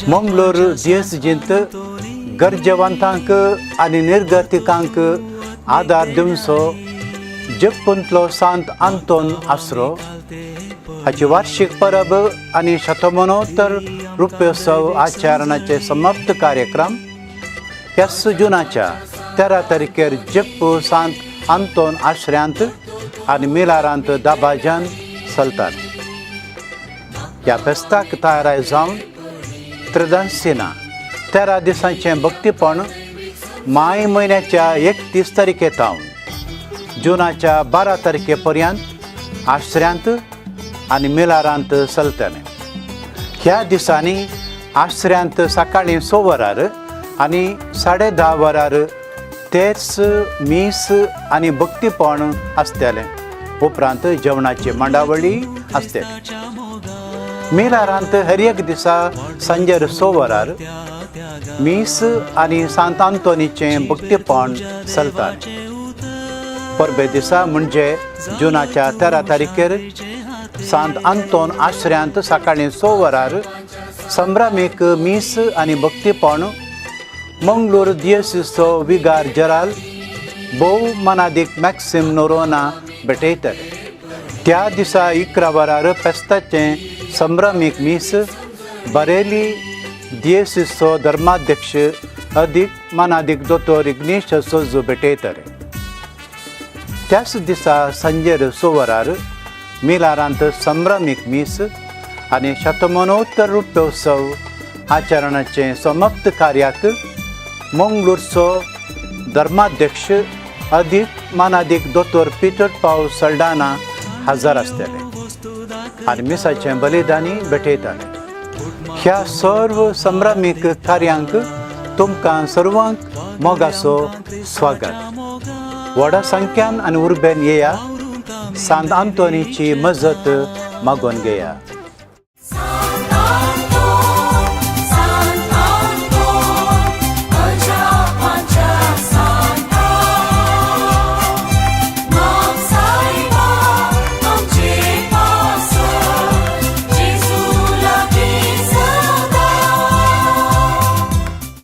मंगळूर दियेसजींत गरजेवंतांक आनी निर्गतिकांक आदार दिवचो जप्पूंतलो सांत आंतोन आसरो हाची वार्षिक परब आनी शतमानोत्तर रुप्योत्सव आचरणाचे समाप्त कार्यक्रम ह्याच जुनाच्या 13 तारखेर जप्पू सांत आंतोन आश्र्यांत आनी मिलारांत दाबाजान चलतात. ह्या फेस्ताक तयाराय जावन त्रिदांसिना 13 दिसांचें भक्तीपण माय म्हयन्याच्या 31 तारखे तावन जुनाच्या 12 तारखे पर्यंत आश्र्यांत आनी मिलारांत चलतलें. ह्या दिसांनी आश्र्यांत सकाळीं 6 वरार आनी 10:30 वरार तेच मीस आनी भक्तीपण आसतलें. उपरांत जेवणाची मांडावळी आसतली. मिलारांत हर एक दिसा सांजेर 6 वरार मीस आनी सांत आंतोनीचें भक्तीपण चलतालें. परबे दिसा म्हणजे जुनाच्या 13 तारखेर सांत आंतोन आश्र्यांत सकाळीं 6 वरार संभ्रामीक मीस आनी भक्तीपण मंगळूर दियेसीचो विगार जराल भोव मनादीक मॅक्सिम नोरोना भेटयतले. त्या दिसा 11 वरार फेस्ताचें संभ्रमीक मीस बरेली दियेसीचो धर्माध्यक्ष अदीक मानादीक दोतोर इग्नेश सोजू भेटयतले. त्याच दिसा सांजेर 6 वरार मिलारांत संभ्रमीक मीस आनी शतमानोत्तर रुप्योत्सव आचरणाचें समाप्त कार्याक मंगळूरचो धर्माध्यक्ष अदीक मानादीक दोतोर पिटर पाव सल्डाना हजर आसतले आनी मिसाचें बलिदानी भेटयताले. ह्या सर्व संभ्रमीक कार्यांक तुमकां सर्वांक मोगाचो स्वागत. व्हडा संख्यान आनी उर्बेन येया, सांत आंतोनीची मजत मागोवन घेया.